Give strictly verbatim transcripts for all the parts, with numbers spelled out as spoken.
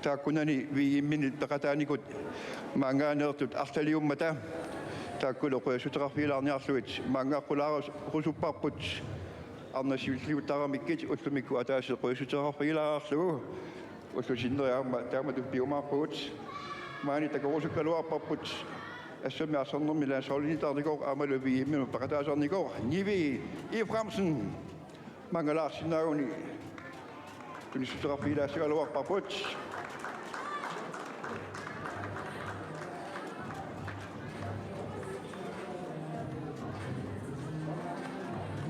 Taakkunani V M-inut peqataanikut maanngaanneersut arlaliummata taakkulu qujassuteqarfigilaarniarlugit maanngaqqulaarusupparput. Arnat siulliuttaramikkit ullumikkut ataaseq qujassuteqarfigilaarlugu ullut sinneri aamma taamatut piumaarpagut. Maani takorusukkaluarparput assammi arsarnermi landsholdinnittarnikoq aammalu V M-inut peqataasarnikoq Nivi Efraimsen. Mangalaarsinnaaguni. Tunissuteqarfigilaassagaluarparput.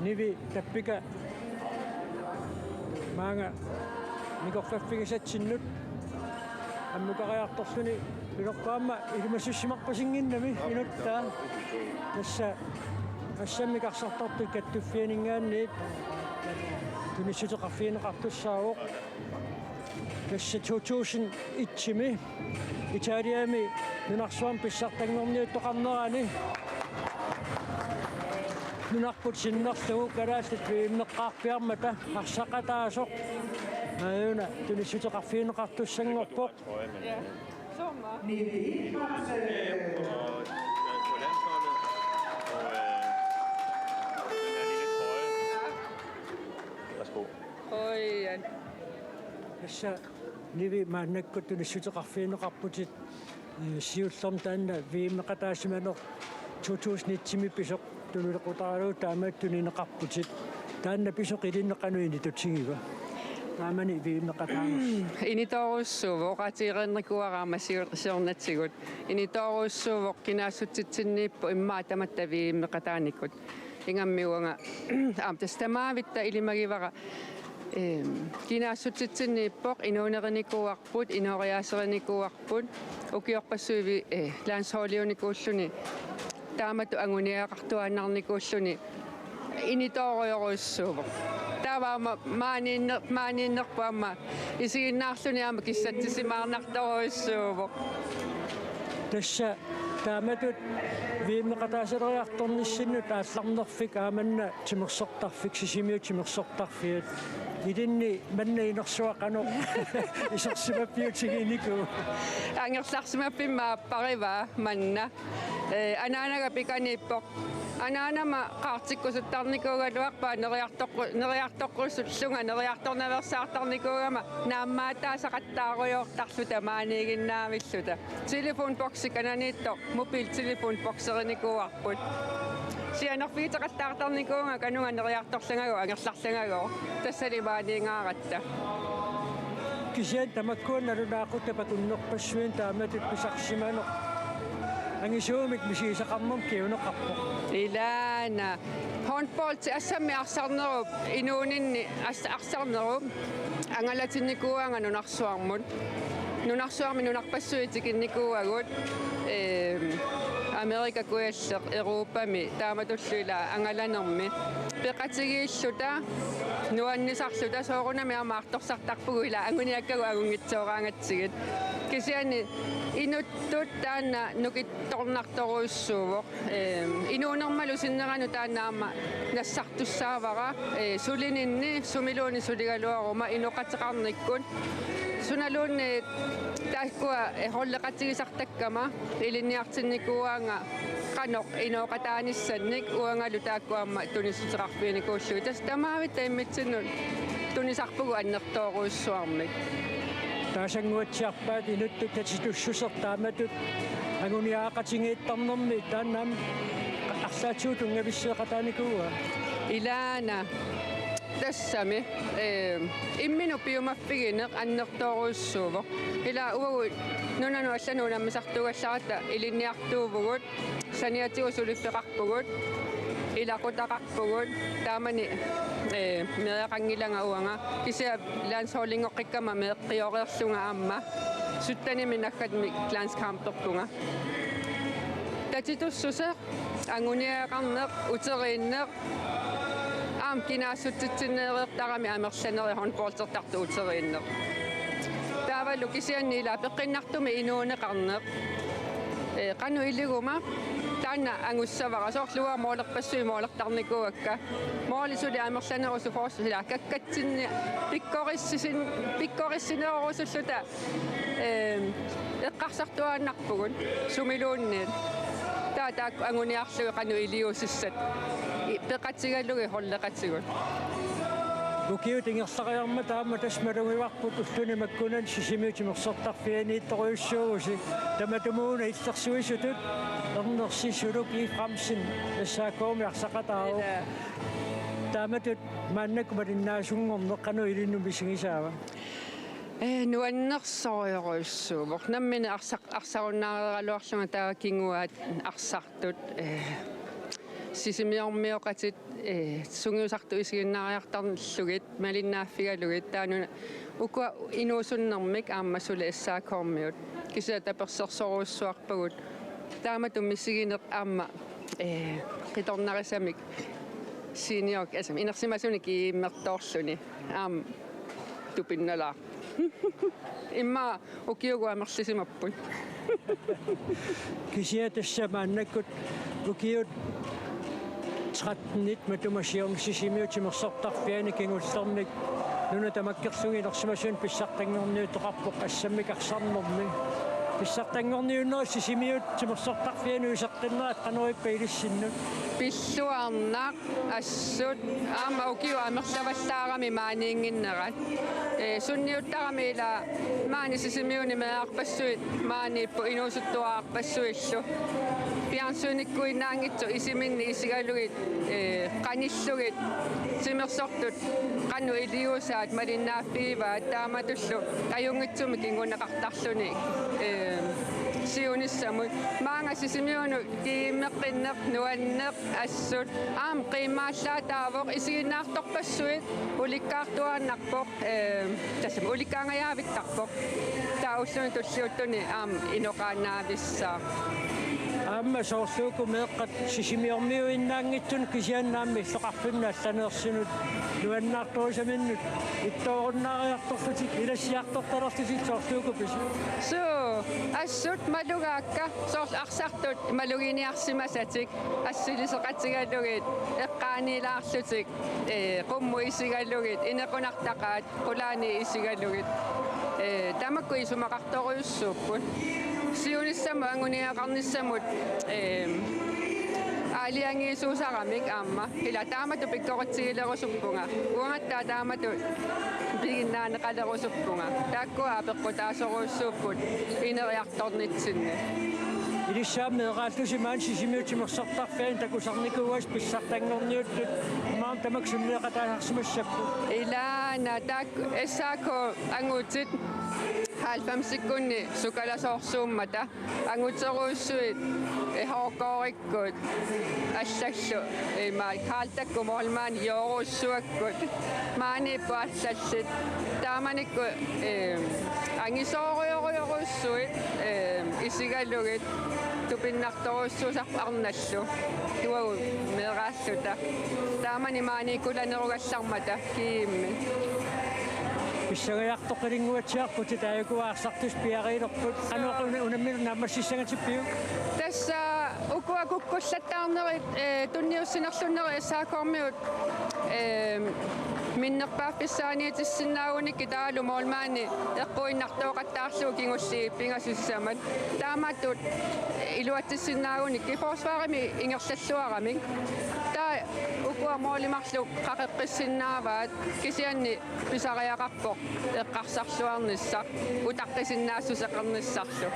Nivi Tappika maanga nikorfaffigisatsinnut ammukariartorluni pilerpaamma ilimassissimarpasinnginnami inuttaa. Tassa assammik arsartartut kattuffianinngaanniit tunissuteqarfigineqartussaavoq. Tassa to tusind et-imi Italiami nunarsuarmi pissartanngorniuttoqarnerani nunarput sinnerlugu kalaallit V M-eqqaarpiarmata arsaqataasoq aajuna tunissuteqarfigineqartussanngorpoq. Ja. Sommer. Nivi Hansen. På landsholdet. Og, øh, den her lille trøje. Værsgo. Oj, ja. Tassa Nivi maannakkut tunissuteqarfigineqarputit, eh, siullermik taanna V M-eqataasimaneq to tusind et-imi pisoq tunilequtaralugu taama tunineqarputit. Taanna pisoq ilinnut qanoq initutigiva? Taamani V M-eqataanersoq. Initoorujussuuvoq, oqaatigereernikuuara aamma siu-, siornatigut. Initoorujussuuvoq, kinaassutsitsinniippoq immaqa tamatta V M-eqataanikut. Ingammik uanga aamma tassa tamavitta ilimagivara, ehm, kinaassutsitsinniippoq, inuunerinikuuarput, inooriaaserinikuuarput, ukiorpassuit, eh, landsholdiunikuulluni taamatut anguniagaqartuaannarnikuulluni initoorujorujussuuvoq. Taava aamma maaniinner-, maaniinnerput aamma isiginnaarluni aamma kissatsisimaarnartorujussuuvoq. Tassa taamatut V M-eqataasaleriartornissinnut aallarnerfik aamanna timersortarfik, Sisimiut timersortarfiat. Ilinni manna inersuaq qanoq isersimaffiutiginikuuvoq? Angerlarsimaffimmi aapparivaa manna. Eh, anaanaga pikaniippoq. Anaanama qaartikkusuttarnikuugaluarpaa neriartoqqu-, neriartoqqusullunga neriartornaveersaartarnikuugama naammaataasaqattaarujoortarluta maaniiginnaavilluta. Telefonboksi kananiittoq, mobiltelefonbokserinikuuarput. Sianerfigiteqattaartarnikuuvunga kanunga neriartorlangagooq, angerlarlangagooq. Tassali maaniingaaratta. Kisianni tamakkua nalunaaqutap akunnerpassuit taamatut pisarsimaneq angisuumik misigisaqarnermut kinguneqarpoq. Ilaana. Håndboldi assammik arsarnerup inuuninni as-, arsarnerup angalatinnikuugaanga nunarsuarmut. Nunarsuarmi nunarpassuit tikinnikuuagut, ehm, Amerika Kujalleq, Europami, taamatullu ila angalanermi. Peqatigiilluta, nuannisarluta, soorunami aamma artorsartarpugut ila anguniakkagut angunngitsooraangatsigit. Kisianni inuttut taanna nukittornartorujussuuvoq. Ehm, inuunermalu sinneranut taanna aamma nassartussaavara, eh, sulininni sumiluunniit suligaluaruma inoqateqarnikkut. Sunaluunniit taakkua, eh, holdeqatigisartakkama ilinniartinnikuuaannga qanoq inooqataanissannik uangalu taakku aamma tunissuteqarfiginikuullugit. Tassa tamavitta immitsinnut tunisarpugut annertoorujussuarmik. Taasannguatsiarpaat inuttut tatitussuseq taamatut anguniagaqatigiittarnermi taanna aamma arlaatigut tunngavisseeqataanikuua. Ilaana. Tassami, eh, imminut piumaffigineq annertoorujussuuvoq. Ila uagut nunanut allanut unammisartuugallaratta ilinniartuuvugut, saniatigut suliffeqarpugut, ilaqutaqarpugut, taamani, eh, meeraqanngilanga uanga. Kisianni landsholdinngortikkama meeqqioreerlunga aamma syttenimi naggatmik landskamperpunga. Tatitussuseq, anguniagaqarneq, uteriinneq, aamma kinaassutsitsinneereertarami amerlanerit håndboldertartut uteriinneq. Taavalu kisianni ila peqqinnartumik inuuneqarneq. Eh, qanoq iliguma Anna angussavara soorlu uanga moolerpassuit moolertarnikuuakka. Mooli suli amerlanerusoq force sila kakkatsinni pikkorissin-, pikkorissinerusulluta, ehm, eqqarsartuaannarpugut sumiluunniit. Taava taakku anguniarlugit qanoq iliuusissat. I-, peqatigalugit holdeqatigut. Ukiut ingerlariarmata aamma tassa malugivarput ulluni makkunani Sisimiut timersortarfianiittorujussuuvusi. Tamatumuuna illersuisutut Ernersi Suluk Efraimsen S A K-mi arsaqataavoq. Ila. Taamatut maannakkut malinnaasunngorneq qanoq ilinnut misigisaava? Ee, nuannersorujorujussuuvoq. Nammineq arsaq-, arsarunnaareeraluarlunga taava kinguaat arsartut, ee, sisimiormioqatit, ee, sungiusartut isiginnaariartarlugit, malinnaaffigalugit, taanna ukua inuusunnermik aamma suli S A K-miut. Kisianni tapersersorujussuarpagut. Taamatut misigineq aamma, ee, qitornarisamik senior, altså, inersimasunik G M-ertoorluni. Aamma tupinnalaaq. Immaqa ukiugut amerlisimapput. Kisianni tassa maannakkut ukiut tretten-it matuma siorna Sisimiut timersortarfiani kingullermik nuna tamakkerlugu inersimasuni pissartanngorniuteqarpoq assammik arsarnermi. Pissartanngorniunnerit Sisimiut timersortarfianut iseqqinnerat qanoq ippa ilissinnut? Pilluarnaq assut aamma ukiut amerlavallaarami maaniinnginnerat. Ee, sunniuttarami ila maani Sisimiuni meerarpassuit maaniipput inuusuttuararpassuillu. Fjernsynikkuinnaanngitsoq isiminni isigalugit, ee, qanillugit timersortut qanoq iliuusaat malinnaaffigivaat taamatullu ajunngitsumik kinguneqartarluni, ee, siunissamut. Maanga Sisimiunut G M-eqqinneq nuanneq assut. Aamma qiimmaallaataavoq isiginnaartorpassuit ulikkaartuaannarpoq, ee, tassami ulikkaangajaavittarpoq. Taava ulluni tulliuttuni aamma inoqaannaavissaaq. Aamma soorlu uku meeqqat sisimiormiuinnaanngitsunut kisianni aamma illoqarfimmut allaneersunut nuannaartorusaminnut ittoorunnaariartorlutik ilassiartortalerlutik soorlu uku pisi. Suu, assut malugaakka soorlu arsartut maluginiarsimasatik assiliseqatigalugit eqqaaniilaarlutik, ee, qummut isigalugit inequnartaqaat qulaani isigalugit, ee, tamakku isumaqartorujussuupput. Siunissamut anguniagaqarnissamut, ee, aalajangiisuusaramik aamma. Ila taamatut pikkoritsigilerusuppunga. Uangattaaq taamatut piginnaaneqalerusuppunga. Taakkua apeqqutaasorujussuupput ineriartornitsinni. Ilissi aamma meeraallusi maani Sisimiut timersortarfiani takusarnikuuasi pissartanngorniuttut. Maani tamakku sunniuteqataasarsimassapput. Ilaana taakku S A K angutit halvfemsikkunni sukalasoorsuummata. Anguterujussuit, ee, H K-rikkut allallu, ee, ima Karl Takku målmand joorujussuakkut. Maaniipput allallit. Taamanikkut, ee, angisoorujorujorujussuit, ee, isigalugit tupinnartorujussuusarput arnallu. Uagut meeraalluta. Taamani maaniikkulanerugallarmata G M-i. Pissangajartoqilinnguatsiarputit taakkua arsartut piariilerput. Qanoq una-, unamminut naammassissangatippiuk? Tassa ukua kukkullattaarnerit, ee, tunniussinerlunnerit S A K-miut, ee, minnerpaaffissaaniitissinnaagunikkit taavalu målmandi eqquinnartooqattaarlugu kingulliit pingasut sisamat. Taamatut iluatsissinnaagunikkit forsvarimi ingerlalluaramik. Taava ukua måli marluk qaqeqqissinnaavaat kisianni pisariaqarpoq eqqarsarluarnissaq, utaqqisinnaassuseqarnissarlu.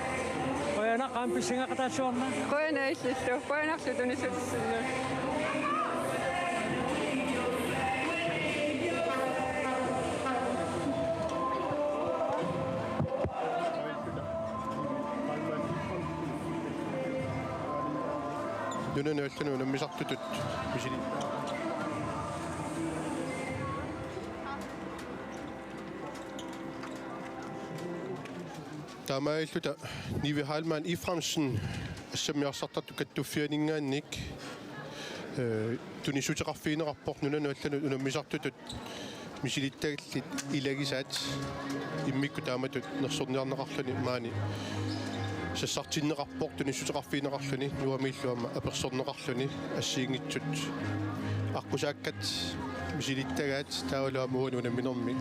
Qujanaq aamma pissangeqataassuarna. Qujanaq illillu. Qujanarlu tunissutissinnut. Nunanut allanut unammisartutut misili. Taamaalilluta Nivi Heilmann Efraimsen assammiarsartartut kattuffianinngaanniit, ee, tunissuteqarfigineqarpoq nunanut allanut unammisartutut misilittagallit ilagisaat immikkut taamatut nersorniarneqarluni maani sassartinneqarpoq, tunissuteqarfigineqarluni, Nuummiillu aamma apersorneqarluni assigiinngitsut aqqusaakkat misilittagaat, taavalu aamma uani unamminermi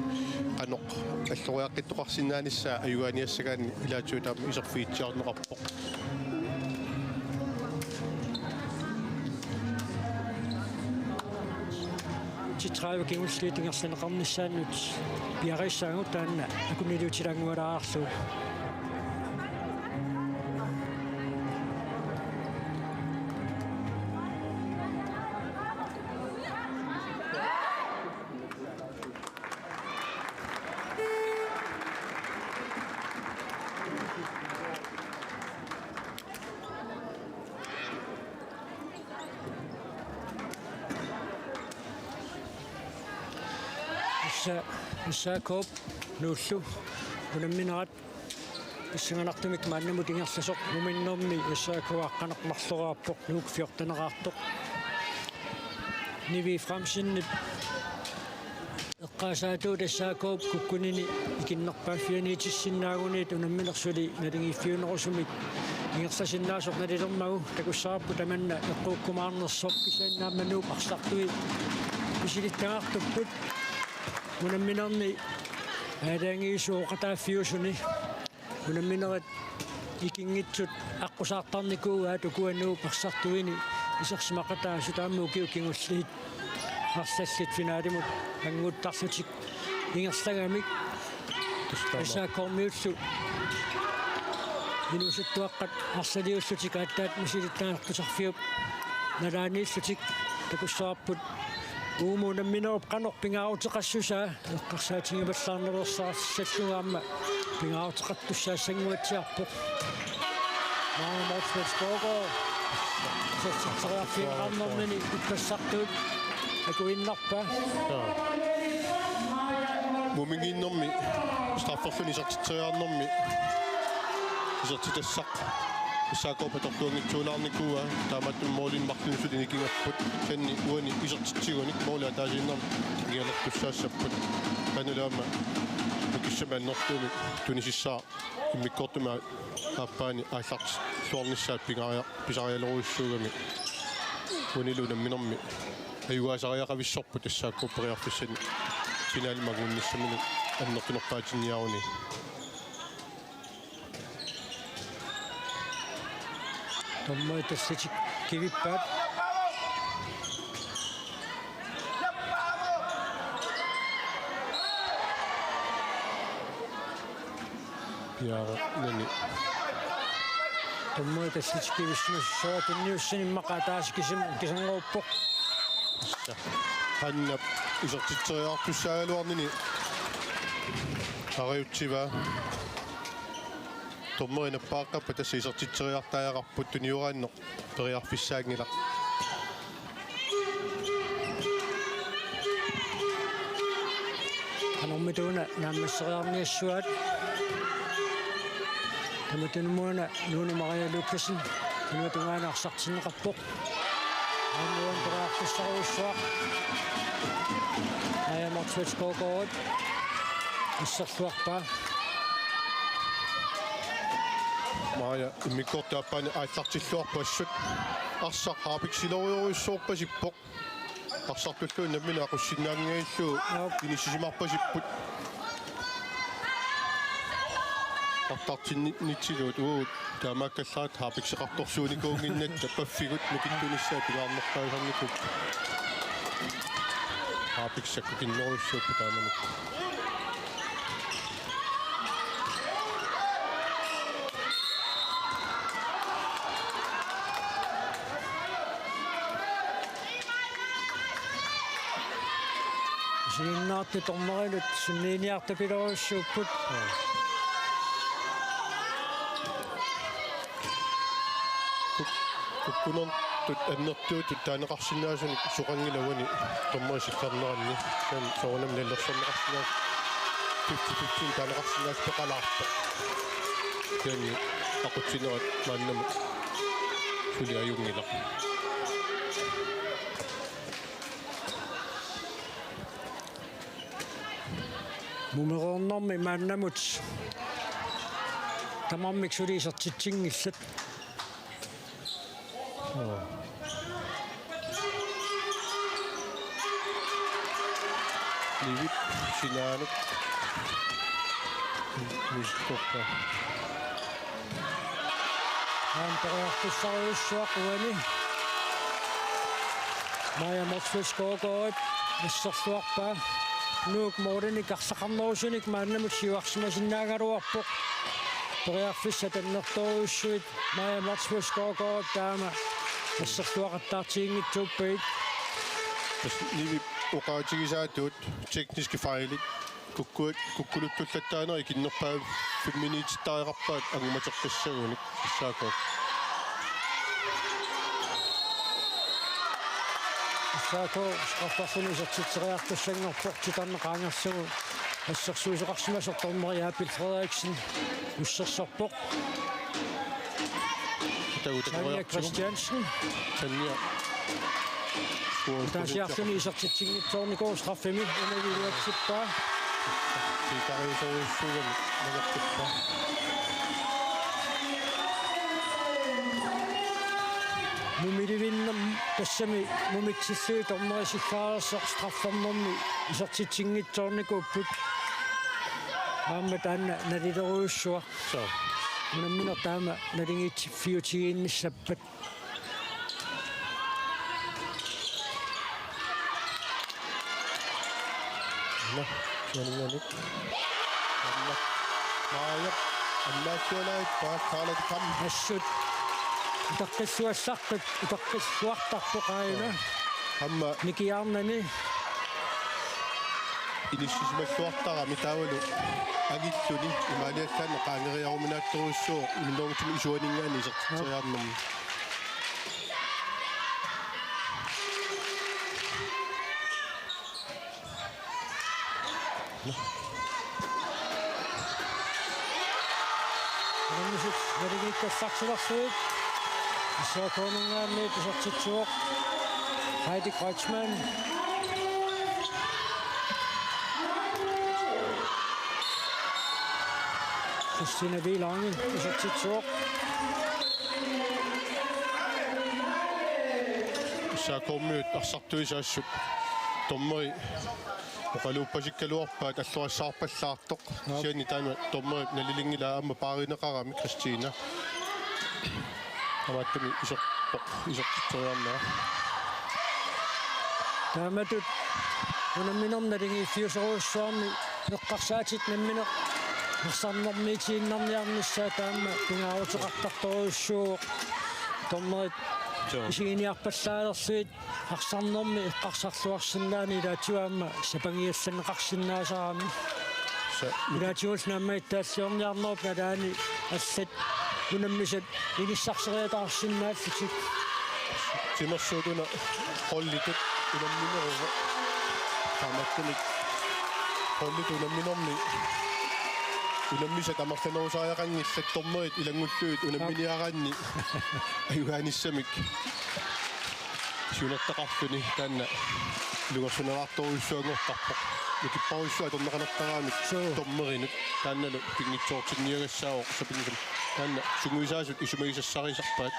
qanoq alloriaqqittoqarsinnaanissaa ajugaaniassagaanni ilaatigut aamma iserfigitsiarneqarpoq. Ti tredive kingulliit ingerlanneqarnissaannut piareersaagut, taanna akunniutilaanngualaarlugu. Tassa S A K-p Nuullu unamminerat pissanganartumik maannamut ingerlasoq, muminnermi S A K aqqaneq-marloraarpoq, Nuuk fjorteneqartoq. Nivi Frandsenip eqqaasaatuut S A K-p kukkunini ikinnerpaaffianiitissinnaaguniit unammineq suli naligiiffiunerusumik ingerlasinnaasoq nalilermagu takussavarput tamanna eqquukkumaarnersoq, kisianni aamma Nuup arsartui misilittagartupput. Unamminerni aalajangiisuuqataaffiusuni unamminerit ikinngitsut aqqusaartarnikuugaat, ukua Nuup arsartuini isersimaqataasut aamma ukiut kingulliit arlallit finalimut annguttarlutik ingerlagamik. Tassa taama. S A K-miullu inuusuttuaqqat arsaliullutik aatsaat misilittagaq tusarfiup nalaaniillutik takussavarput uuma unamminerup qanoq pingaaruteqassusaa eqqarsaatigivallaarnerussaartissallugu aamma pingaaruteqartussaassanguatsiarpoq. Maana Motzfeldt Skovgaard sassarteriarfigineqarnermini ippassartuut akuinnarpaa. Jaa. Muminnginnermi strafferluni isertitseriarnermi isertitassaq S A K-p atorluanngitsuulaarnikuuaa, taamaattumik målinik marlunnik suli nikingapput, kisianni uani isertitsigunik måli ataasiinnarmik nikingalertussaassapput. Taannalu aamma nukissamik annertuumik tunisissaaq immikkoortumi aappaani aallartilluarnissaat pingaaria-, pisarialerujussuugami. Uanilu unamminermi ajugaasariaqavissorput S A K periarfissanik finalimut anngunnissaminut annertunerpaatinniaruni. Dommerit tassani kivippaat. Piareernani. Dommerit tassani kivissimasut, soorlu tunniussani immaqa ataaseq kisimi kisanngooppoq. Tassa. Qannap isertitseriartussaagaluarnini ariutsivaa. Dommerit nappaaqqappat tassa isertitseriartariaqarput, tunioraanneq periarfissaanngilaq. Qanormita una naammasseriarniassuaat. Tamatumuuna Nuunup Maria Lukassen unammitungaani arsartinneqarpoq. Aamma uani periarfissarujussuaq. Maja Motzfeldt Skovgaard asserluarpaa. Maja immikkoortup aappaani aallartilluarpoq assut. Arsaq harpiksiloriorujussuorpasippoq. Arsartullu unammineq aqussinnaanngillugu. Aap. Inissisimarpasipput. Artartinnitsigut uagut taamaakkallaat harpikseqartorsuunikuunnginnatta, paffigut nukittunissaat pingaarnerpaasarnikuupput. Harpiksit sakkukinnerujussuupput taamanikkut. Siunnaartut dommeritut sunniiniartapilorujussuupput. Kuk-, kukkunertut annertuutut taaneqarsinnaasunik soqanngilaq uani dommerit sikkerneranni. Taanna soorunami nalilersorneqarsinnaasut fifty fifty taaneqarsinnaasut peqalaarpoq. Kisianni aqutsinerat maannamut suli ajunngilaq. Mumereernermi maannamut Tamarmik suli isertitsinngillat. Nivip sinaanut. Miskorpa. Aamma periarfissarujussuaq uani. Maja Motzfeldt Skovgaard assersuarpaa. Nuuk målinik arsaqarnerusunik maannamut siuarsimasinnaagaluarpoq. Periarfissat annertoorujussuit Maja Motzfeldt Skovgaard taama assersuaqattaartiginngitsuuppagit. Tassa Nivip oqaatigisaatut tekniske fejlit. Kukkua-, kukkuluttullattaarnerit ikinnerpaaffimminiitittariaqarpaat angumateqqissagunik S A K. S A K straffersuni isertitseriartussanngorpoq titarneq qaangerlugu assersuisoqarsimasoq dommeri Abel Frederiksen ussersorpoq. Tagu Tanja takoreartigu. Christiansen. Tanja. Taasiarluni isertitsinngitsoornikuuvoq straffemi unaviliatsippaa. Tikariusorujussuugami nalertippaa. Mumilivinnermi tassami mumitsillugit dommeri siggaalersoq straffernermi isertitsinngitsoornikuupput. Aamma taanna nalilerujussuaq. Suu. Unammineq taama naligiitsiffiutigiinnissappat. Nå, sanianik. Anna. Maajap. Annaattualaat paakkaalatik kam. Assut. Utaqqilluassaqqit, utaqqilluartarpoq aajuna. Aamma. Nikiarnani. Inissisimalluartarami taavalu angilluni imaaliallaannaq qaangeriaruminaattorujussuuvoq iminnerunngitsumik isuaninngaanniit isertitseriarnermi. Unammisut naligiikkassarsilersuit. S A K-minngaanniit isertitsivoq Heidi Kreutzmann. Christina Wielange isertitsivoq. S A K-miut arsartuisa assut dommeri oqaluuppasikkaluarpaat allorassaarpallaartoq. Aap. Kisianni taanna dommerip nalilinngilaa aamma paarineqarami Christina. Taamaattumik iserpoq, isertitseriarnera. Taamatut unamminermi naligiiffiusorujussuarmi eqqarsaatit nammineq arsarnermiitiinnarniarnissaat taama pingaaruteqartartorujussuuvoq. Dommerit. Joo. Isiginiarpallaalerlugit arsarnermi eqqarsarluarsinnaanera ilaatigut aamma sapangiallanneqarsinnaasarami. Sa-, ilaatigullu naammagittaalliorniarnerup nalaani allat unammisat inissarseriataarsinnaallutik. Timersuut una holditut unammineruvoq. Taamaattumik holditut unamminermi unammisat amerlanerusariaqanngillat dommerit ilanngullugit unamminiaraanni ajugaanissamik. Siunertaqarluni taanna ilungersunalaartorujussuanngortarpoq. Nukipparujussuaq atorneqalertaraamik. Suu. Dommerinut taannalu pinngitsoortinniagassaavoq sapingisam. Taanna sungiusaasut isumagisassarisarpaat.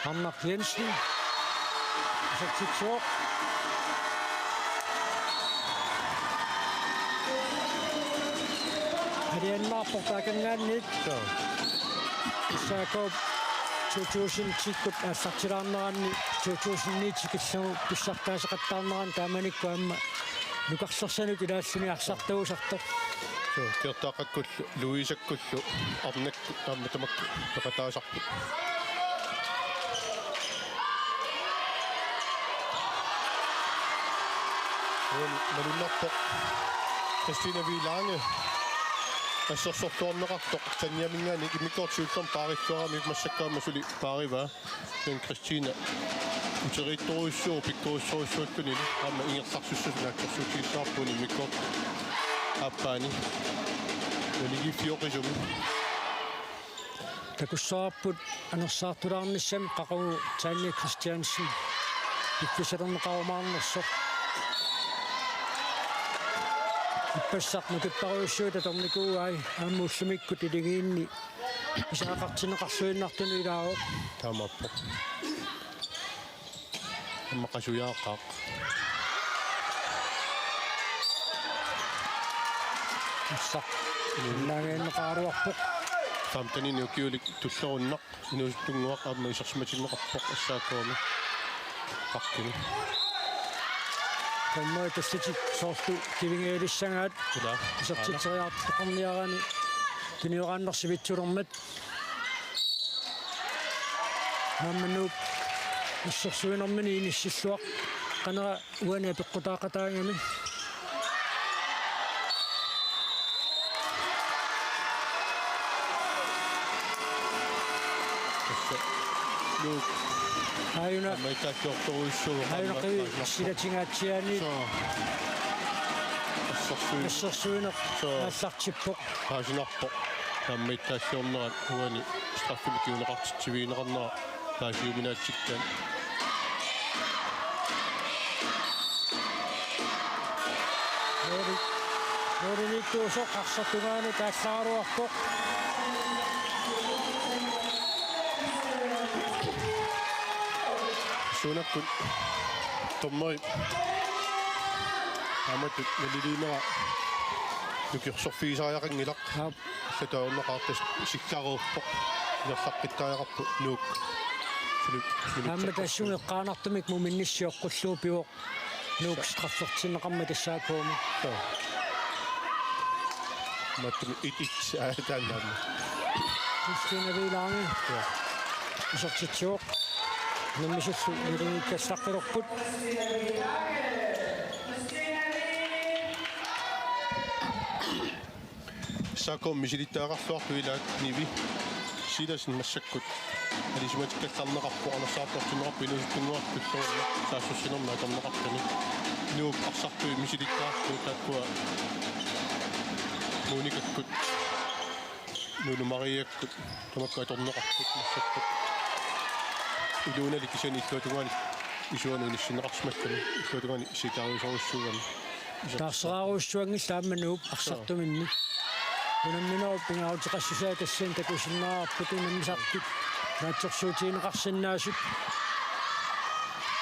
Arnaq Jensen. Isertitsivoq. Aliannaarpoq taakanngaanniit. Joo. S A K to tusind ti-kkut aallartilaarneranni to tusind ni tikillugu pissartaaseqattaarneranni taamanikkut aamma nukarlersanut ilaalluni arsartuusartoq. Joo, Kjartaaqakkullu, Louisakkullu, Arnakkut aamma tamakku peqataasarput. Uani malunnarpoq Christina Wielange assersorluarneqartoq Tanjaminngaanniit immikkoortut siullermik paarilluaramik massakkut aamma suli paarivaa. Kisianni Christina uteriittorujussuuvoq pikkorissorujussuulluni aamma ingerlaarsussasut naatsorsuutigissavarput immikkoortoq aappaani. Naligiiffioqisumik. Takussavarput anersaartulaarnissamik qaqugu Tanja Christiansen piffissalerneqarumaarnersoq. Ippassaq nukipparujussuit atornikuuai aamma ullumikkut iligiinni Pisariaqartinneqarluinnartunut ilaavoq. Taamaappoq. Aamma qasujaaqaaq. Assaq. Naangaanneqaraluarpoq. Femtenini ukiulik tullerunnaq. Inuusuttunnguaq aamma isersimatinneqarpoq S A K-mi. Qaqqini. Taamaallaat tassatik soorlu kivingaalissagaat. Ila. Isertitseriartoqarniarani. Tunioraannarsi vitsulermat. Aamma Nuup assersuinermini inissilluaq. Qanera uani apeqqutaaqataagami. Tassa Nuuk. Aajuna. Aamma ittaartorujussuuvoq. Aajuna qivi silatingaatsiaani. Soo. Assersuin-. Assersuineq. Soo. Aallartippoq. Paasinarpoq. Aamma ittaartornerat uani straffimik kinguneqartitsivigineqarnera. Paasiuminaatsikkaat. Nuuli-, nuuliniittuusoq arsaq tungaanut taassaaraluarpoq. Suunakkut dommeri aamma tut naliliinera nukiorsorfigisariaqanngilaq. Aap. Sataunneqartas sikkaruuppoq. Nerlaqqittariaqarpoq Nuuk. Suli-, suli-. Aamma tassunga eqqaanartumik muminnissi oqqullugu pivoq. Nuuk straffertinneqarmat S A K-mi. Soo. Matumi et et aataannaamma. Christina Vilange. Soo. Isertitsivoq. Nammisullu naliliikkallaqqilerput. S A K-mi misilittagaqarluartut ilaat Nivi Silassen massakkut alisimatikkallarneqarpoq, anersaartortinneqarpoq inuusuttunnguaq tulluarneq saassussinermi atorneqartuni. Nuup arsartui misilittaartut taakkua Monikakkut, Nunu Mariakkut, tamakku atorneqartut massakkut. Iluunali kisianni illuatungaani isuanut inissinneqarsimassagami, illuatungaani sitaarusorujussuugami. Taarserarujussuanngillat aamma Nuup arsartuminni. Unamminerup pingaaruteqassusaa tassani takusinnaavarput unammisartut naatsorsuutigineqarsinnaasut.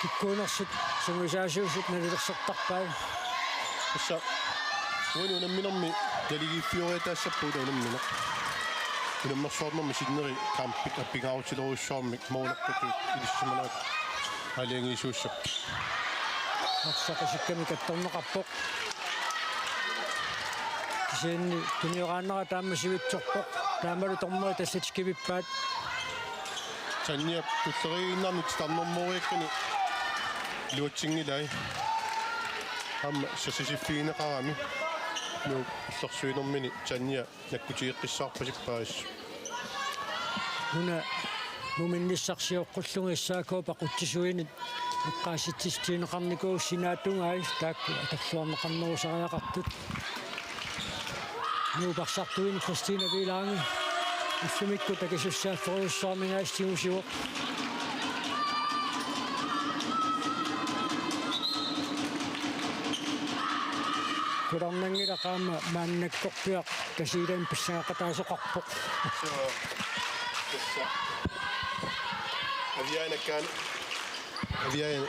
Kikkuunersut sungiusaasuusut nalilersortarpai. Tassa uani unamminermi naligiiffioriataassapput unammineq. Unammersuarnermi sinneri kampit appigaarutilerujussuarmik moornarpatut ilisimanerat aalajangiisuussapput. Arsaq isikkamik kattorneqarpoq. Kisianni tunioraannera taama sivitsorpoq. Taamalu dommeri tassatik kivippaat. Tanja tulleriinnarnik titarnermoriakkani iluatsinngilai. Aamma sassasiffigineqarami. Nuup illersuinermini Tanja nakkutigeqqissaarpasippaassaaq. Una muminnissarsi oqqullugu S A K-p aqutsisuinit eqqaasitsissutigineqarnikuuvoq sinaatungai taakku atorluarneqarnerusariaqartut. Nuup arsartuini Christina Vilange ullumikkut akisussaafferujussuarminngaanniit tigusivoq. Qularnanngilaq aamma maannakkorpiaq Tasiilami pissangaqataasoqarpoq. Soo. Tassa. Aviaana Kaan-, Aviaana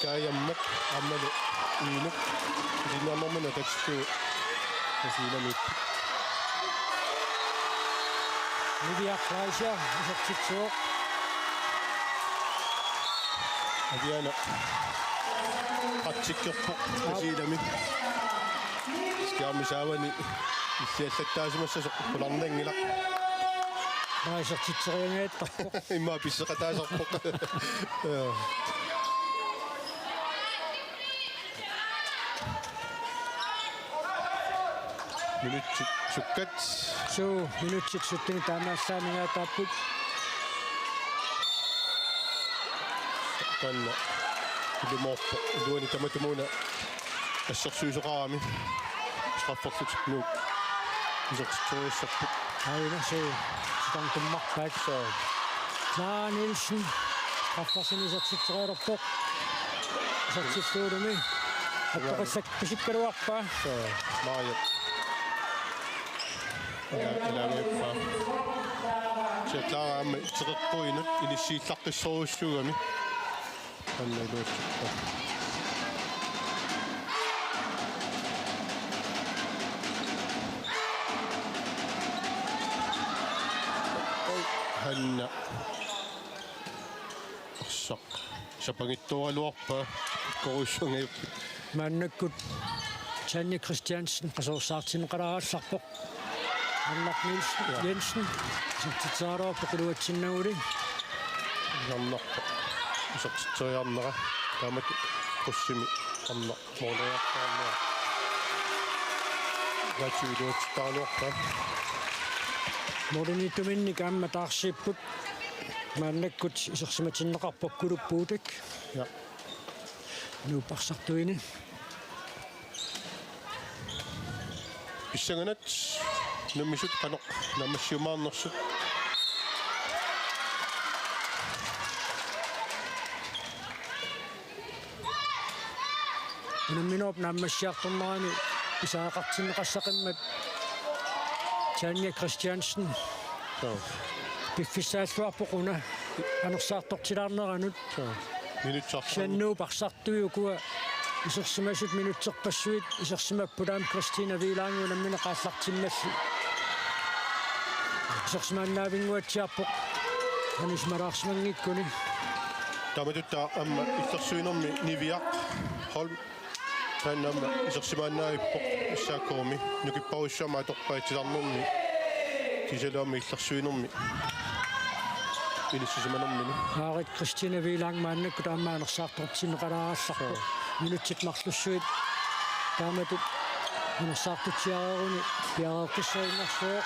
Kaajammak aammalu Iinuk. Ilinniarnermini atatillugu Tasiilamiipput. Livia Fleischer isertitsivoq. Aviaana praktikkerpoq Tasiilami. Skærmi saavani illiallattaasimassasoq qularnanngilaq. Maa isertitseriangaattarpoq. Immaqa pisseqataasarpoq. Minutsit sukkat. Suu, minutsit sytten taamaallaat amigaataapput. Taanna ilumoorpoq. Iluani tamatumuuna assersuisoqarami. Strafferlutik Nuuk isertitseriassapput. Aajuna suu. Sitan tummarpaat. Soo. Clara Nielsen. Straffersini isertitserialerpoq. Isertitsilluarluni. Attoqassaq pisikkaluarpaa. Soo. Maajap. Ila, ila, ila. Siallaaraammi teqeqquinut inissiillaqqissorujussuugami. Anna iluatsippa. Hanna. Arsaq. Sapangittuaraluarpaa. Korussungajup. Maannakkut Tanja Christiansen qasuersaartinneqalaallarpoq. Arnaq Niels Jensen. Isertitseriarpoq iluatsinnaguli. Arnaq. Isertitseriarnera. Taamatut krydsimi Arnaq. Mooleriartaarnera. Naatsuiluatsittaraluarpaa. Mooriniittuminnik aamma taarsiipput. Maannakkut isersimatinneqarpoq Kuluk Puutak. Ja. Nuup arsartuini. Pissanganaq unammisut qanoq naammassiumaarnersut. Unamminerup naammassiartornerani pisariaqartinneqassaqimmat Tanja Christiansen. Joo. Piffissaalluarpoq una anersaartortilaarneranut. Joo. Minutserput. Kisianni Nuup arsartui ukua isersimasut minutserpassuit isersimapput aamma Christina Wieland unammineq aallartimmalli. Isersimaannaavinnguatsiarpoq. Anismalaarsimanngikkuni. Taamatut aamma illersuinermi Niviaq Holm. Taanna aamma isersimaannaavippoq S A K-mi nukipparujussuarmik atorpaa itilarnermi. Kisianni aamma illersuinermi. Inissisimanermini. Aarit Christina Wieland maannakkut aamma anersaartortinneqalaallarpoq. Joo. Minutsit marlussuit. Taamatut anersaartutsiareeruni piareeqqissaginnarsuuvoq.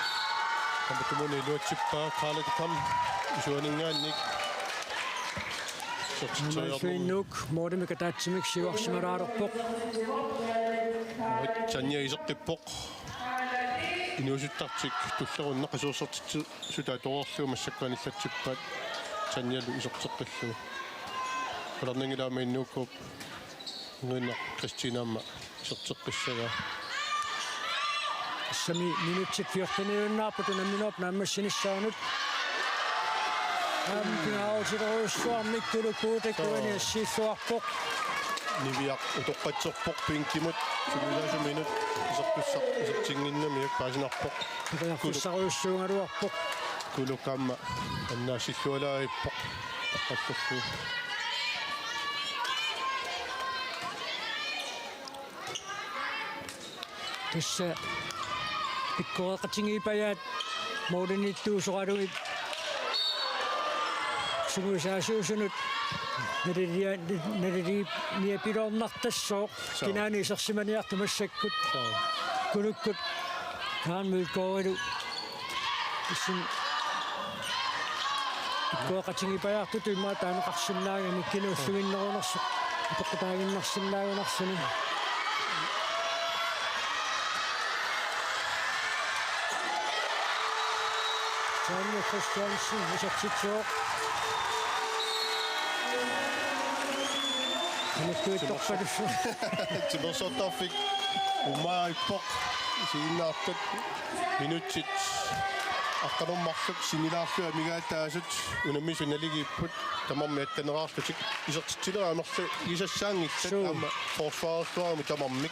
Tamatumuuna iluatsippaa Karl Kam isuaninngaanniit. Aamma Nuuk moolimik ataatsimik siuarsimalaalerpoq. Tanja iseqqippoq. Inuusuttartik tullerunnaq qasuersertitsisut atoreerlugu massakkut anillatsippaat Tanjalu iserteqqillugu. Qularnanngilaq aamma Nuukuup Nguinnaq Christina aamma iserteqqissagaa. Tassami minutsit fjorteniunnaarput unamminerup naammassinissaanut. Aamma pingaarutilerujussuarmik Kuluk Puutak. Joo. Uani assiilluarpoq. Niviaq utoqqatserpoq bænkimut. Sungiusaasuminut isertussaq isertinnginnamiuk paasinarpoq. Periarfissarujussuugaluarpoq. Kuluk aamma annaasillualaarippoq. Taqqallerlugu. Tassa pikkoreqatigiippajaat mooriniittuusoraluit sungiusaasuusunut nalilia-, naliliiniapiloornartassooq. Joo. Kinaani isersimaniartut massakkut. Joo. Kulukkut Kaan Mølgaardilu. Isin pikkoreqatigiippajaartutut immaqa taaneqarsinnaagami kina ulluinnerunersoq utoqqutaaginnarsinnaagunarluni. Tanja Christiansen isertitsivoq. Anakkuittorpalussu. Timersortarfik umaarippoq. Isiginnaartut minutsit aqqaneq-marluk sinilaarlugit amigaataasut unammisut naligiipput tamarmik attaneraarlutik isertitsinera amerligisassaanngillat. Suu. Aamma forsvarerluarmik tamarmik.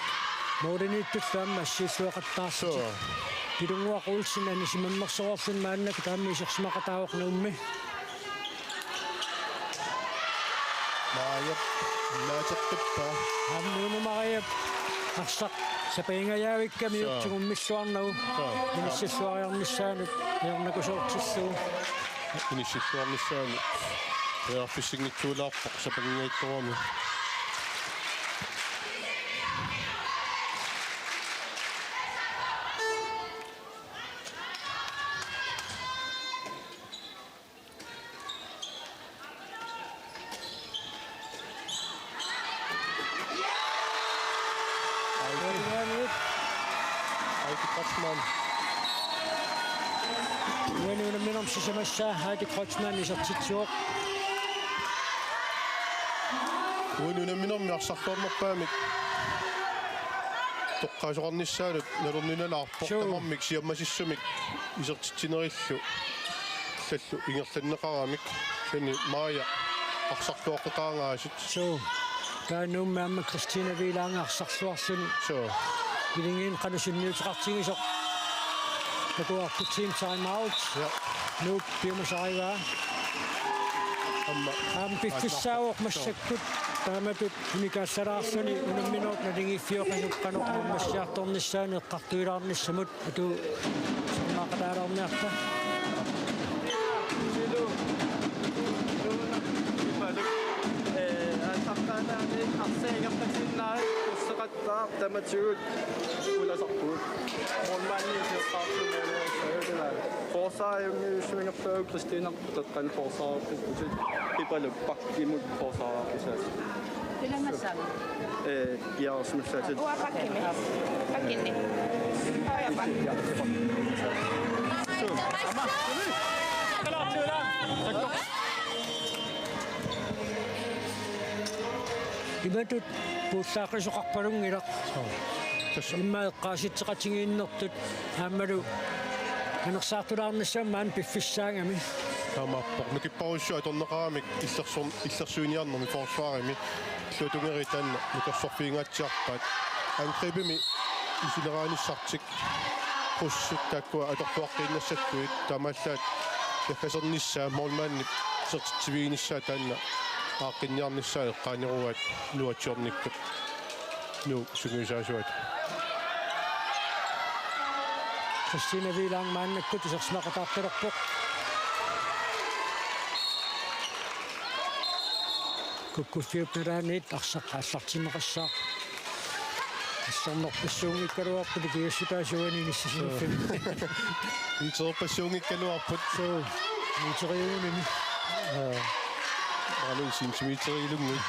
Mooriniittullu aamma assiilluaqattaarlutik. Suu. Pilunnguaq Olsen anisimammersoreerluni maannakkut aamma isersimaqataavoq Nuummi. Mariap naateqqippaa. Aamma Nuummi Mariap arsaq sapangingajaavikkamiuk. Joo. Tigummilluarnagu. Joo. Inissilluariarnissaanut ajornakusoortillugu. Inissilluarnissaanut periarfissinngitsuulaarpoq sapangingajaattorami. Aike. Aike Kreutzmann. Uani unamminermi sisamassaa Aike Kreutzmann isertitsivoq. Uani unamminermi arsarluarnerpaamik toqqaasoqarnissaanut nalorninalaarpoq. Suu. Tamarmik siammasissumik isertitsinerillu. tallu ingerlanneqaramik, kisianni Maja arsarluaqqeqaangaasiit. Suu. Taanna Nuummi aamma Kristina Viilaanga arsarluarluni. Suu. Ilingiin qanoq sunniuteqartigisoq. Takuarput team timeout. Ja. Nuup piumasarivaa. Aamma. Aamma piffissaavoq, suu, massakkut taamatut unikaassalaarluni unamminerup naligiiffioqatigut qanoq naammassiartornissaanut eqqartuilaarnissamut. Atu, sanaaqataalaarniarta. Ee, attaqqaataani arsaagiarpasinnaat usseqattaaq tamatigut ulasarput. Målmandi iseqqaartumik. Forsvarermiussuingerlaa Kristina. Taqqan forsvarerput. Pipaluk bakkimut forsvarerpisaat. Ilamassaanga? Ee, piareersimassaatit. Uanga bakkimi. Bakkinni. Uanga bakki. Imatut puullaaqqisoqarpalunngilaq. Tassa. Immaqa eqqaasitseqatigiinnertut aammalu anersaartulaarnissamut maani piffissaagami. Taamaappoq. Nukipparujussuaq atorneqaramik illersuin-, illersuiniarnermi forsvarimi. Illuatungeriit taanna nukersorfiingaatsiarpaat. Angribimi isileraanissartik. Krusip taakkua atorluaqqiinnassattuit taamaallaat naggasernissaa målmandip isertitsiviginissaa taanna aaqqinniarnissaa eqqaanerugaat nuatsiornikkut. Nuuk sungiusaasuat. Kristina Viilaanga maannakkut isersimaqataartalerpoq. Kukkuffiup nalaaniit arsaq aallartinneqassaaq. Assarnerpassuunngikkaluarput ikiassutaasuani inissisimaffimmi. Iterpassuunngikkaluarput. Suu, iteriugunimi. Aa. Aamma centimeterilunnguit.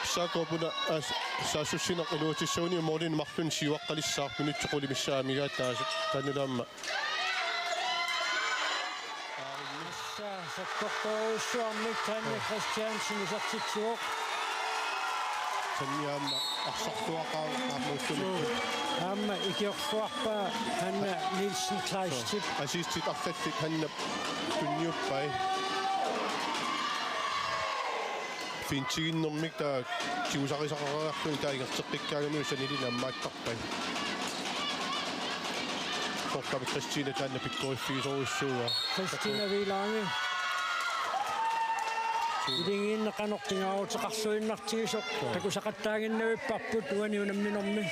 S A K-p una as-, saassussineq iluatsissagunik målinik marlunnik siuaqqalissaaq minutsit qulit missaat amigaataasut. Taannalu aamma. Tassa sakkortoorujussuarmik Tanja Christiansen isertitsivoq. Tanja aamma arsarluaqaaq aamma ullumikkut. Aamma ikiorluarpaa Hanna Nielsen Kleistip. Assistit arlallit Hannap tunniuppai. Fintiginnermik taava tigusarisaqariarluni taava ingerlateqqikkaangamiuk sanilini ammaattarpai. Korkami Kristina taanna pikkoriffigisorujussuuaa. Kristina Viilaanga. Ilingiinneq qanoq pingaaruteqarluinnartigisoq. Takusaqattaaginnavipparput uani unamminermi.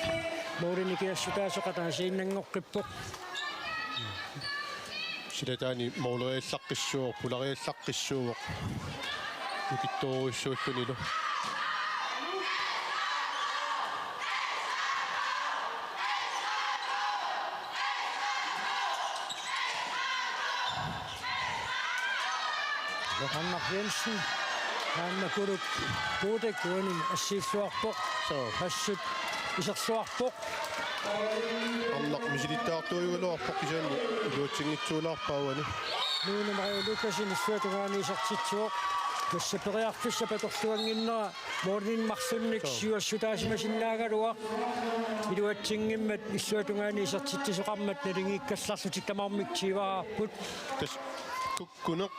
Målinik ikiassutaasoq ataasiinnanngoqqippoq. Silataani måleriallaqqissuuvoq, pulariallaqqissuuvoq. Nukittoorujussuullunilu. Johanna Jensen. Aamma Kuluk Budek uani assiilluarpoq. Suu. Assut iserluarpoq. Arnaq misilittagartuugaluarpoq kisianni iluatsinngitsuulaarpaa uani. Nuuna Maria Lukassen illuatungaani isertitsivoq. Tassa periarfissap atorluannginnera målinik marlunnik, suu, siuassutaasimasinnaagaluaq. Iluatsinngimmat illuatungaani isertitsisoqarmat naligiikkallarlutik tamarmik tyveraarput. Tassa kukkuneq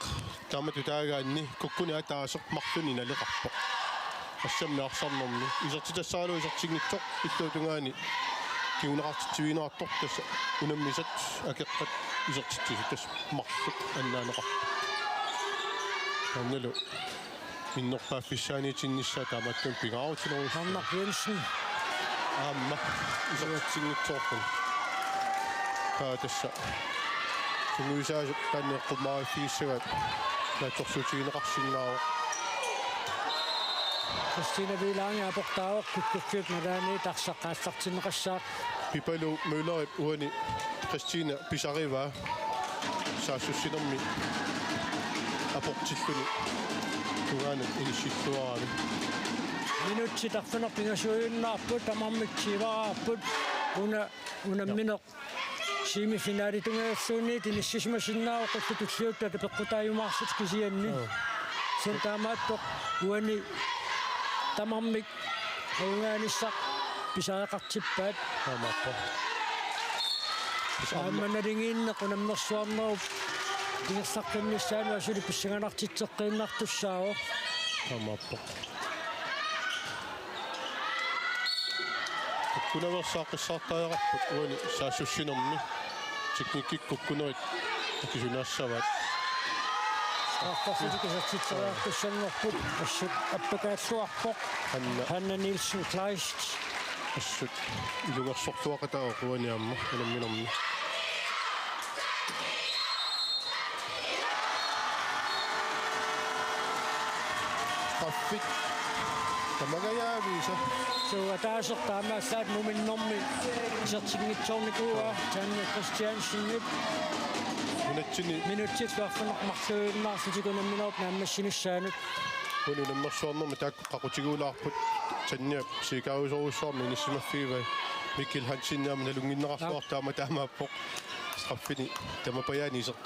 taamatut taagaanni kukkuneq ataaseq marlunnik naleqarpoq. Assammi arsarnermi isertitassaralugu isertinngitsoq illuatungaani kinguneqartitsivigineqartoq tassa unammisat akeqqat isertitsisut tassa marluk annaaneqarpoq. Taannalu minnerpaaffissaaniitinnissaa taamaattumik pingaarutilerujussuuvoq. Arnaq Jensen. Aamma isertitsinngitsoorput. Taava tassa sungiusaasup taanna eqqummaviffigissagaat naatsorsuutigineqarsinnaavoq. Kristina Viilaanga aportaavoq, kukkuffiup nalaaniit arsaq aallartinneqassaaq. Pipaluk Møllerip uani Kristina pisarivaa saassussinermi aportilluni tungaanut inissilluarami. Minutsit arfineq pingasuujunnaarput, tamarmik tyveraarput, una unammineq semifinalitungaanut inissisimasinnaavoq, qullup tulliuttut peqqutaajumaarlutik kisianni. Joo. Kisianni taamaattoq uani tamarmik ajugaanissaq pisariaqartippaat. Taamaappoq. Aamma nalingiinneq unammersuarnerup ingerlaqqinnissaanut asuli pissanganartitseqqiinnartussaavoq. Taamaappoq. Kukkunaveersaaqqissaartariaqarput uani saassussinermi. Teknikkikkut kukkunerit akisunaassavaat. Straffersut isertitseriartussanngorput, assut appakaalluarpoq. Hanna. Hanna Nielsen Kleist. Assut ilungersortuaqataavoq uani aamma unamminermi. Straffit. Tamagajaaviisa. Suu, ataaseq taamaallaat muminnermi isertinngitsoornikuuaa Tanja Christiansenip. Nunatsinni. Minutsit uarfineq-marluinnarlutik unamminerup naammassinissaanut. Uani unammersuarnermi taakku qaqutigiulaarput. Tanja siikaarusorujussuarmik inissimaffigivai. Mikkel Hansen aamma nalunnginneqarluartoq. Aap. Taama taamaappoq. Straffini tamapajaani iser-,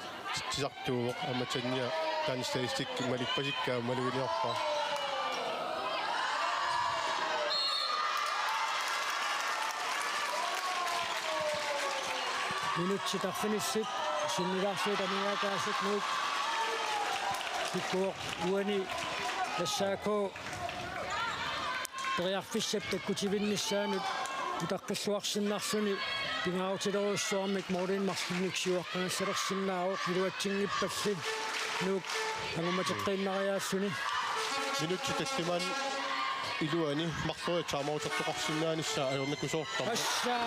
tisartuuvoq aamma Tanja taanna statistikki malippasikkaa maluginiarpaa. Minutsit arfinillit sinnilaarsuit amigaataasut Nuuk. Kikkuuq uani S A K periarfissap takkutivinnissaanut utaqqilluarsinnarluni pingaarutilerujussuarmik målinik marlunnik siuaqqagassalersinnaavoq, iluatsinngippalli Nuuk angummateqqiinnariaalluni. Minutsit tallimaanni iluani marloriarlutik timeoutertoqarsinnaanissaat ajornakusoortarpoq. Tassa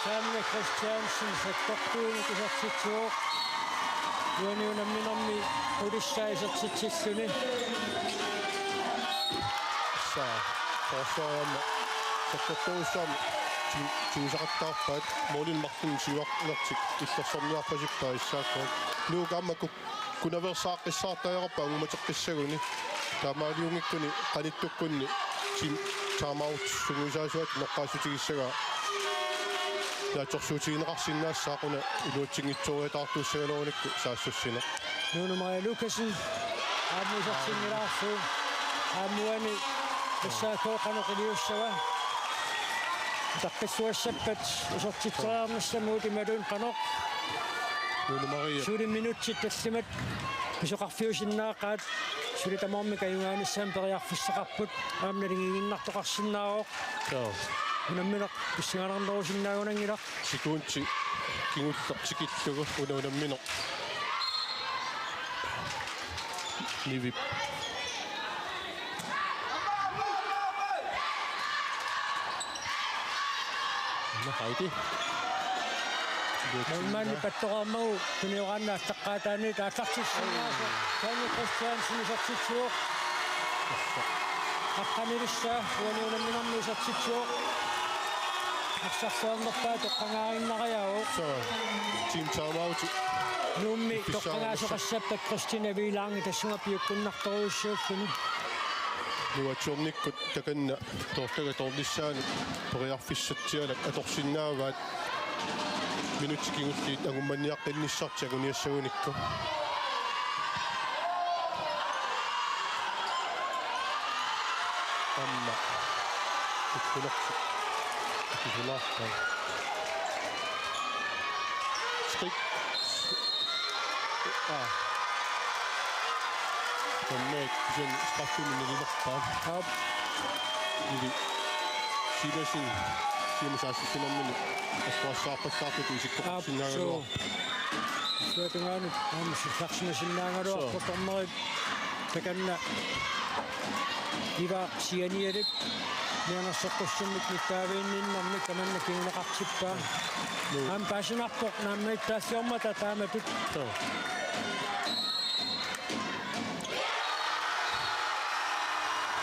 Tanja Christiansen sakkortuumik isertitsivoq. Uani unamminermi qulissaa isertitsilluni. Tassa forsvarimi sakkortuujussuarmik ti-, tiusaqattaarpaat, målinik marlunnik siuarnertik illersorniarpasippaat S A K. Nuuk aamma kuk-, kukkunaveersaaqqissaartariaqarput angummateqqissaguni. Taamaaliunngikkuni qanittukkunni team timeout sungiusaasuat noqqaassutigissagaa. Naatsorsuutigineqarsinnaassaaq una iluatsinngitsooriataartuussagaluarunikku saassussineq. Nuunu Maria Lukassen aamma isertinnilaarlugu. Aamma uani S A K qanoq iliussava. Utaqqilluassappat isertitseriarnissamut imaluunniit qanoq. Nuunu Maria. Suli minutsit tallimat pisoqarfiusinnaaqaat, suli tamarmik ajugaanissamut periarfissaqarput, aamma nalingiiginnartoqarsinnaavoq. Joo. Unammineq pissanganarnerusinnaagunanngilaq. Sekundi kingulleq tikillugu una unammineq nivip. Nå, Heidi. Målmandi pattoraammagu tunioraanni aallaqqaataaniit aallartissinnaasoq. Tanja Christiansen isertitsivoq. Aqqanilissaa uani unamminermi isertitsivoq. Arsarluarnerpaaq toqqagaarinnariaavoq. Så, team timeout. Nuummi toqqagaasoqassappat Christina Vilangi tassunga piukkunnartorujussuulluni. Nuatsiornikkut takanna toortaga toornissaanut periarfissatsialak atorsinnaavaat. Minutsit kingulliit angummanniaqqinnissartik anguniassagunikku. Aamma kukkunertik akisunaarpaat. Skrik. Aa. Tammaat kisianni straffimik nalilerpaat. Aap. Ili. Silasin. Siumut saassussinermini. Assuassaarpallaartut isikkoqarsinnaagaluarput. Aap, suu. Suatungaanut aamma sullarsimasinnaagaluarput. Suu. Dommerit takanna. Iva sianialip. Mianersoqqussummik nittaaviinninnermik tamanna kinguneqartippaa. Joo. Aamma paasinarpoq naammagittaalliormata taamatut. Joo.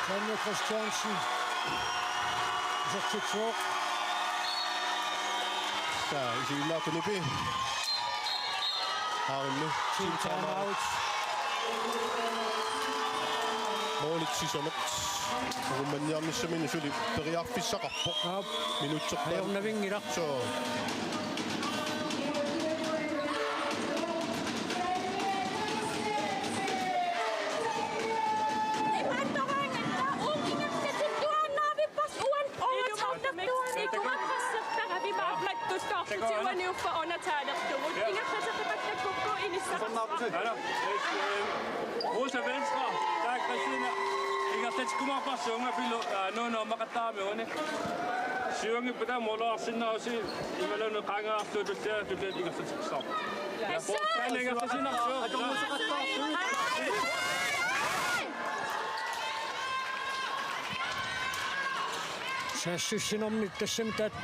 Tanja Christiansen. Isertitsivoq. Saa, isiginnaarpoq nipi. Aammi. Team timeout. Målit sisamat. Angummanniarnissaminut suli periarfissaqarpoq. Aap. Minutserpaat. Ajornavinngilaq. Suu. Imaattoraangatta uunga ingerlatittuaannavippas uani overtime-ertuani kumaqqassertaravima mattuttoortutiuaniuffa undertale. Aana, eh, Rosa Venstre, taava Christina, ingerlatikkumaarparsi uunga pilu, aa, Nuunu ammaqattaarami uani. Siuanngippat taava moolaarsinnaavusi, imaluunniit qaangeerlugu tullia, tullia ingerlatikkussaaq. Ja, taanna ingerlasinnaavoq. Saassussinermi tassami taanna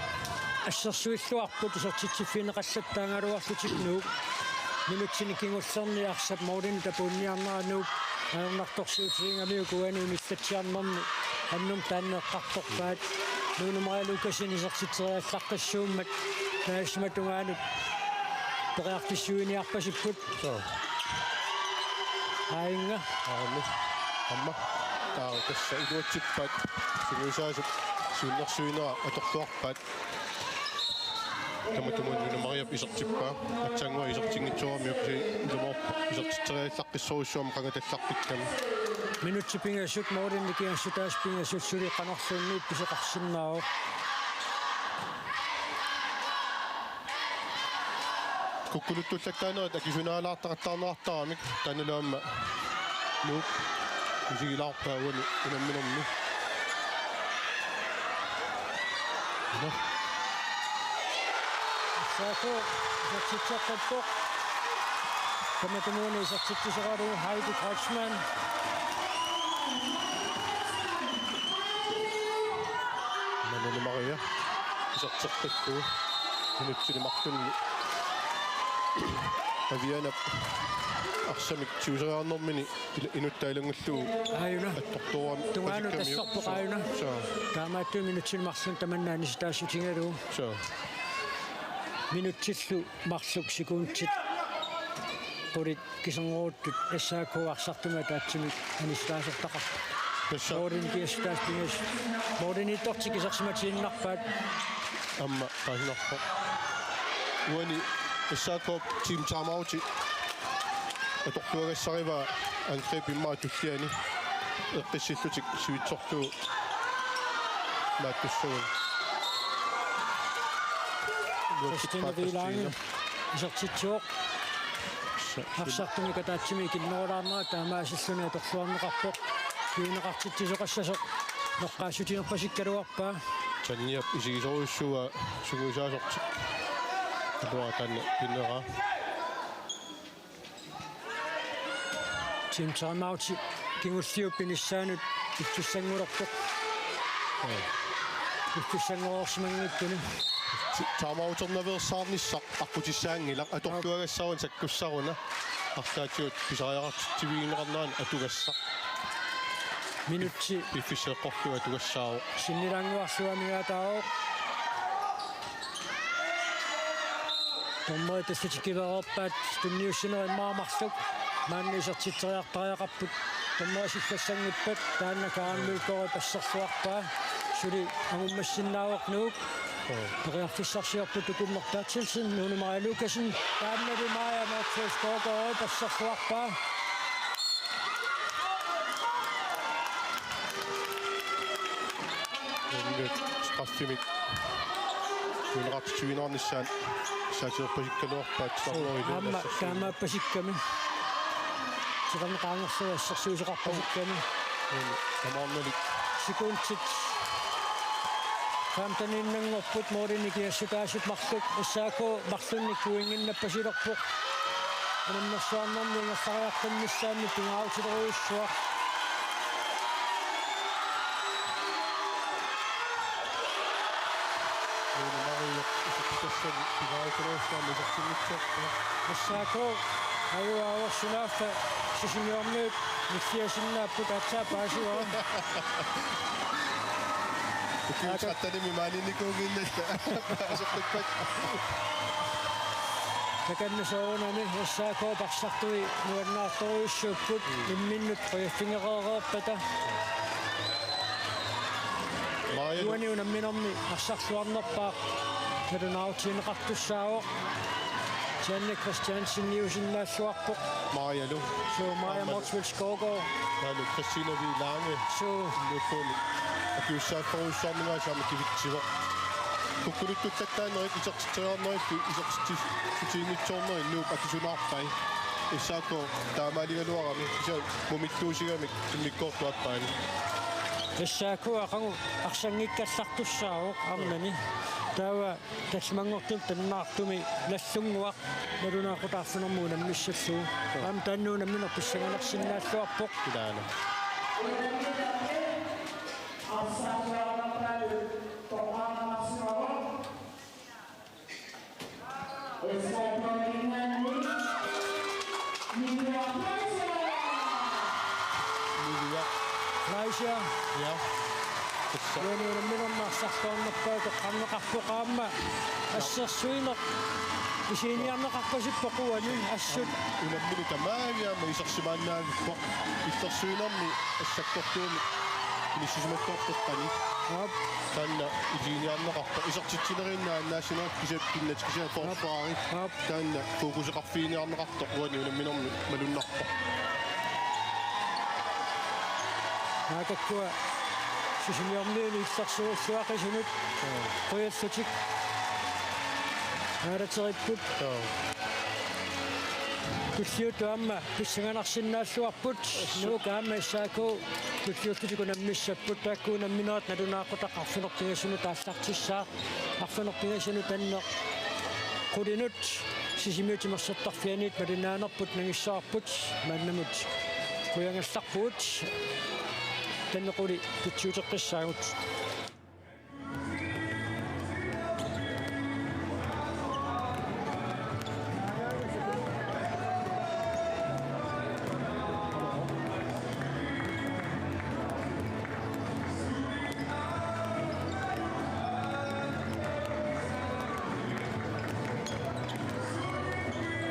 assersuilluarput isertitsiffigineqallattaaraluarlutik Nuuk. Minutsini kingullerni arsap målinik tapuunniarnera Nuuk ajornartorsiutigigamiuk uani unillatsiarnermi qannummi taanna eqqartorpaat. Nuunu Maria Lukassen isertitseriallaqqissuummat taassumatungaanut periarfissuiniarpasipput. Suu. Aajinnga. Aamma. Aamma. Taava tassa iluatsippaat sungiusaasup siunnersuinera atorluarpaat. Tamatumuuna Nuunu Mariap isertippaa. Aatsaannguaq isertinngitsoorami uksi ilumoorpoq isertitseriallaqqissorujussuarmik qanga tallartikkami. Minutsit pingasut, målinik kiassutaasut pingasut suli qanorluunniit pisoqarsinnaavoq. Kukkuluttullattaanerit akisunaalaartaqattaarneqartaramik taannalu aamma Nuuk isigilaarpaa uani unamminermi. Nå. S A K isertitseqqippoq. Tamatumuuna isertitsisoralugu Heidi Kreutzmann. Nuunu Maria iserteqqippoq. Minutsini marlunni Avianap arsamik tiguseriarnermini ila-, inuttaa ilanngullugu. Aajuna. Attortuuram. Tungaanut pasikkamik. Tassorpoq aajuna. Suu. Taamaattumik minutsini marlunni tamanna anisitaassutigalugu. Suu. Minutsillu marluk sekundit qulit kiserngorutut S A K arsartumik ataatsimik anisitaasortaqarpoq. Tassa. Målinik kiassutaasut pingasut. Målimiittortik isersimatiinnarpaat. Aamma paasinarpoq. Uani S A K-p team timeouti atorluagassarivaa angreb immaqa tulliani. Eqqissillutik sivitsorlugu. Maattussuun. Christina Wilange isertitsivoq. Arsartumik ataatsimik ikinnerulaarnera taamaasilluni atorluarneqarpoq. Kiineqartitsisoqassasoq noqqaassutinerpasikkaluarpaa. Tanniap isigisorujussuuaa sungiusaasortik. Aluaa taanna pineraa. Team timeouti kingulliup pinissaanut pittussanngulerpoq. Pittussanngoreersimanngitsuni. Ti-, timeouternaveersaarnissaq aqqutissaanngilaq atorluagassaruna sakkussaruna. Arlaatigut pisariaqartitsivigineqarnerani atugassaq. Minutsi. Piffissaq eqqorlugu atugassaavoq. Sinnilaannguarlugu amigaataavoq. Dommeri tassa tikilaareerpaat tunniussinerit immaqa marluk. Maanna isertitseriartariaqarput. Dommeri sillassanngippat taanna Karen Mølgaard asserluarpaa. Suli angummassinnaavoq Nuuk. Periarfissarsiorput Tukummer Berthelsen, Nuunu Maria Lukassen, taannali Maja Motzfeldt Skovgaard asserluarpaa. Immik straffimik unaqartitsivigineqarnissaat saatilerpasikkaluarpaat. Suu, sammoilu aamma assersuut. Taamaappasikkami. Tiqanneqaangersuaq assersuusoqarpasikkami. Tamaarnalik. Sekundit femteniinnanngorput målinik kiassutaasut marluk S A K marlunnik pointinnappasilerpoq. Unammersuarnermi ingerlariaqqinnissaanni pingaarutilerujussuaq. Nuunu Maria isertitassani pingaarutilerujussuarmik isertinngitsoorpoq. S A K ajugaavoq sunaaffa Sisimiormiut nilliasinnaapput aatsaat paasivara. Ukiut trettenimi maaniinnikuunnginnalluta paaseqqippat. Takanna soorunami S A K-p arsartui nuannaartorujussuupput imminnut qujaffigereereerpata. Maria. Uani unamminermi arsarluarnerpaaq nalunaarutigineqartussaavoq. Janne Christiansen niusinnaalluarpoq. Marialu. Suu, Maja Aammalu. Motzfeldt Skovgaard. Taavalu Christina Wilange. Suu. Nuuppugut akisussaafferujussuarnermi aamma kivitsivoq. Kukkuluttullattaanerit isertitseriarnerillu isertitsissutiginngitsoornerit Nuup akisunaarpai. S A K taamaaligaluarami, kisianni mumittuusigamik immikkoortup aappaani. S A K aqagu arsanngikkallartussaavoq arnani. Taava tallimanngortumi nalunaaqutaq Nallunnguaq nalunaaqutaq arfineq-marlunnik unammissallugu. Aamma taanna unammineq pissanganarsinnaalluarpoq. Ilaana. Niviaq. Fleischer. Ja. Tassa. Uani unamminermi arsarluarnerpaatut toqqarneqarpoq aamma assersuineq. Isiginiarneqarpasippoq uani assut. Unammineq tamaani aamma isersimaannaavippoq. Illersuinermi assakkortuumik inissisimakkoortoqqani. Aap. Taanna isiginiarneqarpoq. Isertitsineriinnaat annaassinera kisianni pinnatikisiat forsvari. Aap. Taanna fokuseqarfiginiarneqartoq uani unamminermi malunnarpoq. Maannakkut Sisimiormiunit illersuulluaqisunut qujallutik aalateripput. Joo. Tulliuttut aamma pissanganarsinnaalluarput. Nuuk aamma S A K tulliullutik unammissapput, taakku unamminerat nalunaaqutaq arfineq-pingasunut aallartissaaq. Arfineq-pingasunut anneq qulinut Sisimiut timersortarfianiit malinnaanerput nangissavarput, maannamut qujagallarpugut, taanna quli pitsuuteqqissaagut.